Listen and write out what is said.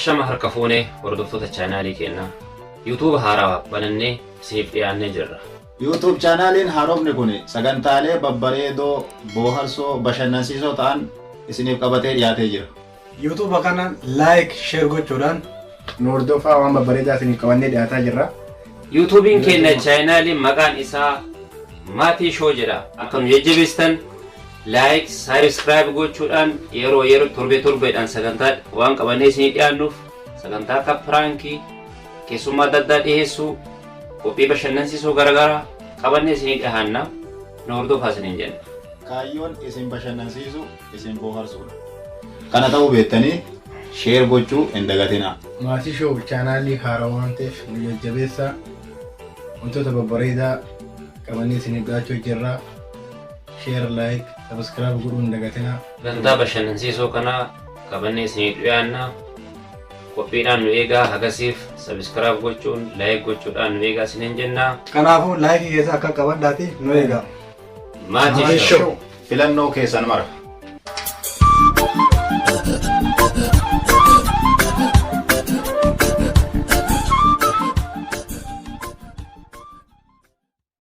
Ashama harka fuune hordoftoota chaanaalii keenyaa. YouTube haarawaa banannee isiniif dhiyaannee jirra. YouTube chaanaaliin haaromni kun sagantaalee babbareedoo, booharsoo, bashannansiisoo ta'an isiniif qabatee dhiyaatee jira. YouTube kanaan like, share gochuudhaan nu hordofaa, waan babbareedaa isiniif qabannee dhiyaataa jirra. YouTube'n keenya chaanaaliin maqaan isaa Maatii Show jedha. Akka nu jajjabeessitan like, subscribe gochuudhaan yeroo yeroo torbee torbeedhaan sagantaa waan qabannee isinii dhiyaannuuf, sagantaa akka prankii, keessummaa adda addaa dhiyeessuu, qophii bashannansiisoo garaagaraa qabannee isinii dhiyaanna, nu hordofaa isiniin jenna. Kaayyoon isin bashannansiisu, isin booharsuudha. Kana ta'uu beektanii share gochuu hin dagatinaa. Maatii Show chaanaalii haaraa waan ta'eef nu jajjabeessaa, wantoota babbareedaa qabannee isiniif dhiyaachuu jirra. Share, like, subscribe godhuu hin dagatinaa. Sagantaa bashannansiisoo kana qabannee isinii dhiyaanna. Qophiidhaan nu eegaa, hagasiif subscribe gochuun, like gochuudhaan nu eegaa isiniin jenna. Kanaafuu like keessa akka qabadhaati nu eegaa. Maatii Show. Filannoo keessan mara.